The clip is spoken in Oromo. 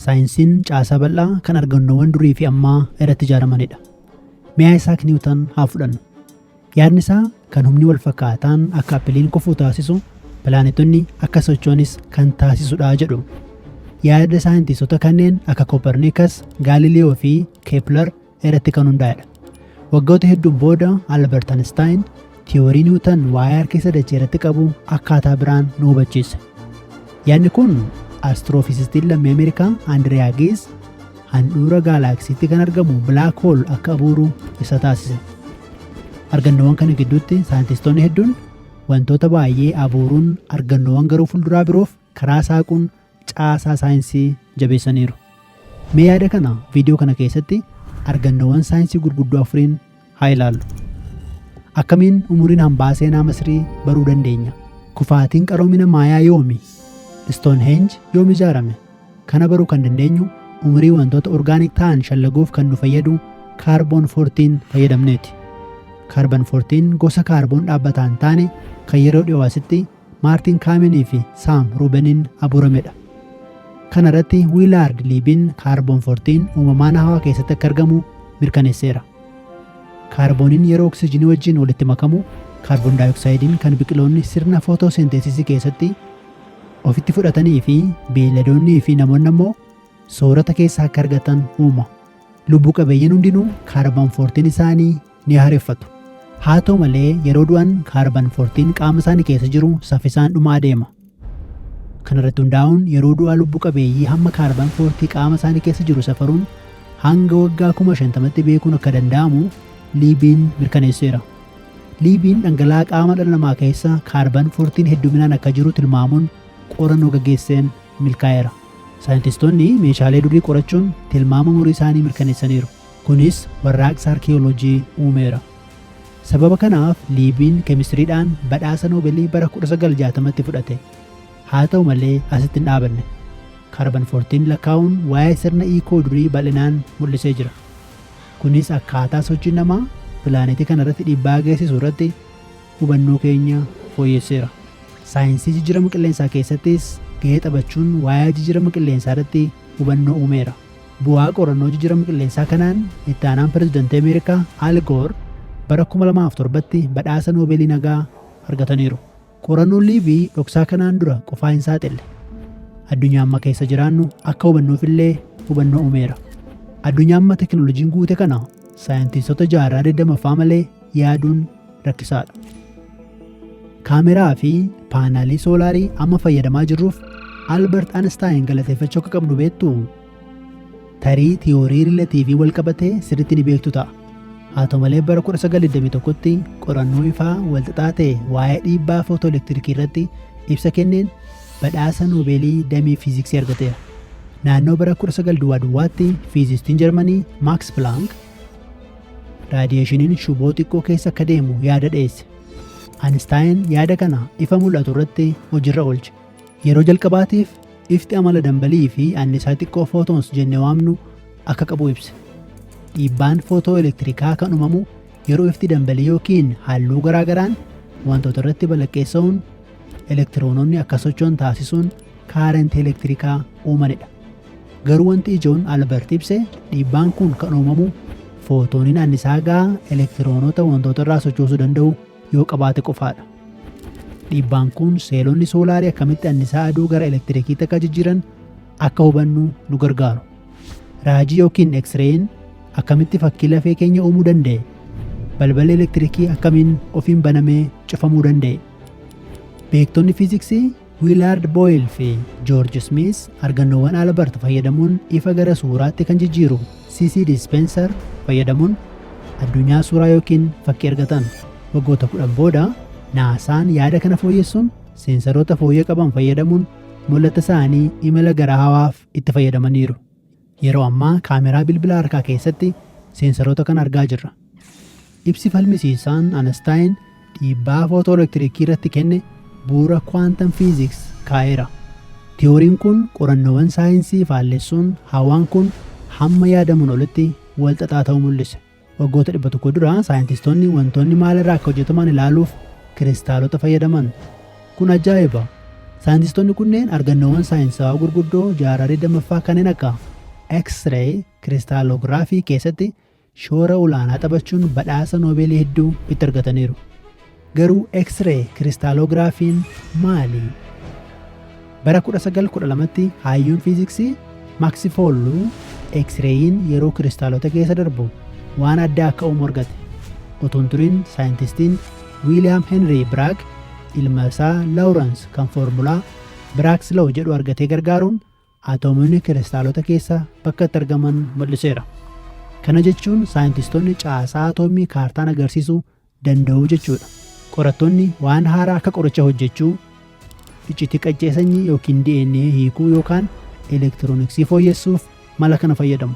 Saayinsiin caasaa bal'aa kan argannoowwan durii fi ammaa irratti ijaaramanidha. Mee Isaac Newton haa fudhannu. Yaadni isaa kan humni wal fakkaataan akka appiliin kufuu taasisu, pilaanetonni akka socho'anis kan taasisudha jedhu. Yaada saayintistoota kanneen akka Copernicus, Galileo fi Kepler irratti kan hundaa'edha. Waggoota hedduun booda Albert Einstein tiyoorii Newton waa'ee harkisa dachee irratti qabu akkaataa biraan nu hubachiise. Yaadni kun astiroofiizistiin lammii Ameerikaa Andiriyaa Giis handhuura gaalaaksiitti kan argamu black hole akka abuuru isa taasise. Argannoowwan kana gidduutti saayintistoonni hedduun wantoota baay'ee abuuruun argannoowwan garuu fuulduraa biroof karaa saaquun caasaa saayinsii jabeessaniiru. Mee yaada kana viidiyoo kana keessatti argannoowwan saayinsii gurguddoo afuriin haa ilaallu. Akkamiin umuriin hambaa seenaa Masrii baruu dandeenya? Kufaatiin qaroomina Maayaa yoomi? Stonehenge yoom ijaarame? Kana baruu kan dandeenyu umurii wantoota organic ta'an shallaguuf kan nu fayyadu kaarboon 14 fayyadamneeti. Kaarboon 14 gosa kaarboon dhaabbataa hin taane kan yeroo dhiyoo asitti Maartin Kaaminii fi Saam Ruubeniin abuuramedha. Kana irratti Wiilaard Liibiin kaarboon 14 uumamaan hawaa keessatti akka argamu mirkaneesseera. Kaarbooniin yeroo oksijiinii wajjin walitti makamu kaarboon daayoksaayidiin kan biqiloonni sirna footoosenteesisii keessatti ofitti fudhatanii fi beeyladoonnii fi namoonni ammoo soorata keessaa akka argatan uuma. Lubbuu qabeeyyiin hundinuu kaarboon 14 isaanii ni haareffatu. Haa ta'u malee, yeroo du'an kaarboon 14 qaama isaanii keessa jiru saffisaan dhumaa adeema. Kana irratti hundaa'uun yeroo du'aa lubbuu qabeeyyii hamma kaarboon 14 qaama isaanii keessa jiru safaruun hanga waggaa 50,000tti beekuun akka danda'amu Liibiin mirkaneesseera. Liibiin dhangala'aa qaama dhala namaa keessa kaarboon 14 hedduminaan akka jiru tilmaamuun qorannoo gaggeesseen milkaa'eera. Saayintistoonni meeshaalee durii qorachuun tilmaama umurii isaanii mirkaneessaniiru. Kunis warraaqsa arkiyooloojii uumeera. Sababa kanaaf Liibiin keemistiriidhaan badhaasa Noobeelii bara 1960tti fudhate. Haa ta'u malee, asitti hin dhaabanne. Kaarboon 14 lakkaa'uun waa'ee sirna iikoo durii bal'inaan mul'isee jira. Kunis akkaataa sochiin namaa pilaanetii kana irratti dhiibbaa geessisu irratti hubannoo keenya fooyyesseera. Saayinsii jijjiirama qilleensaa keessattis gahee taphachuun waa'ee jijjiirama qilleensaa irratti hubannoo uumeera. Bu'aa qorannoo jijjiirama qilleensaa kanaan itti aanaan pirezidantii Ameerikaa Al Gore bara 2007tti badhaasa Noobeelii nagaa argataniiru. Qorannoon Liibii dhoksaa kanaan dura qofaa hin saaxille. Addunyaa amma keessa jiraannu akka hubannuuf illee hubannoo uumeera. Addunyaa amma teknooloojiin guute kana saayintistoota jaarraa 20ffaa malee yaaduun rakkisaadha. Kaameraa fi paanaalii soolaarii amma fayyadamaa jirruuf Albert Einstein galateeffachuu akka qabnu beektu. Tarii tiyoorii riilatiivii wal qabatee sirriitti ni beektu ta'a. Haa ta'u malee, bara 1921tti qorannoo ifaa walxaxaa ta'e waa'ee dhiibbaa footooelektirikii irratti ibsa kenneen badhaasa Noobeelii damee fiiziksii argateera. Naannoo bara 19 duwwaa duwwaatti fiizistiin Jarmanii Max Planck raadiyeeshiniin shuboo xiqqoo keessa akka deemu yaada dhiyeesse. Einstein yaada kana ifa mul'atu irratti hojiirra oolche. Yeroo jalqabaatiif ifti amala dambalii fi annisaa xiqqoo photons jennee waamnu akka qabu ibse. Dhiibbaan footoo elektirikaa kan uumamu yeroo ifti dambalii yookiin halluu garaagaraan wantoota irratti balaqqeessa'uun elektiroononni akka socho'an taasisuun kaarentii elektirikaa uumanidha. Garuu wanti ijoon Albert ibse dhiibbaan kun kan uumamu footooniin annisaa gahaa elektiroonota wantoota irraa sochoosuu danda'u yoo qabaate qofaadha. Dhiibbaan kun seelonni soolaarii akkamitti annisaa aduu gara elektirikiitti akka jijjiiran akka hubannu nu gargaaru. Raajii yookiin X-rayin akkamitti fakkii lafee keenya uumuu danda'e? Balballi elektirikii akkamiin ofiin banamee cufamuu danda'e? Beektonni fiiziksii Wiilaard Boyle fi George Smith argannoowwan Albert fayyadamuun ifa gara suuraatti kan jijjiiru CCD dispenser fayyadamuun addunyaa suuraa yookiin fakkii argatan. Waggoota 10 booda NASAn yaada kana fooyyessuun seensaroota fooyyee qaban fayyadamuun mul'ata isaanii imala gara hawaaf itti fayyadamaniiru. Yeroo ammaa kaameraa bilbila harkaa keessatti seensaroota kana argaa jirra. Ibsi falmisiisaan Einstein dhiibbaa footooelektirikii irratti kenne bu'uura quantum physics kaa'eera. Tiyooriin kun qorannoowwan saayinsii faallessuun hawaan kun hamma yaadamuun olitti wal xaxaa ta'uu mul'ise. Waggoota 100 dura saayintistoonni wantoonni maalirraa akka hojjetaman ilaaluuf kiristaalota fayyadaman. Kun ajaa'iba! Saayintistoonni kunneen argannoowwan saayinsawaa gurguddoo jaarraa 20ffaa kanneen akka X-ray kiristaaloogiraafii keessatti shoora olaanaa taphachuun badhaasa Noobeelii hedduu itti argataniiru. Garuu X-ray kiristaaloogiraafiin maali? Bara 1912tti hayyuun fiiziksii Maaksi Foolluu X-rayin yeroo kiristaalota keessa darbu waan addaa akka uumu argate. Utuu hin turin saayintistiin Wiiliyaam Henrii Biraag ilma isaa Laawurans kan foormulaa Bragg's Law jedhu argatee gargaaruun atoomonni kiristaalota keessa bakka itti argaman mul'iseera. Kana jechuun saayintistoonni caasaa atoomii kaartaan agarsiisuu danda'u jechuudha. Qorattoonni waan haaraa akka qoricha hojjechuu, iccitii qaccee sanyii yookiin DNA hiikuu yookaan elektirooniksii fooyyessuuf mala kana fayyadamu.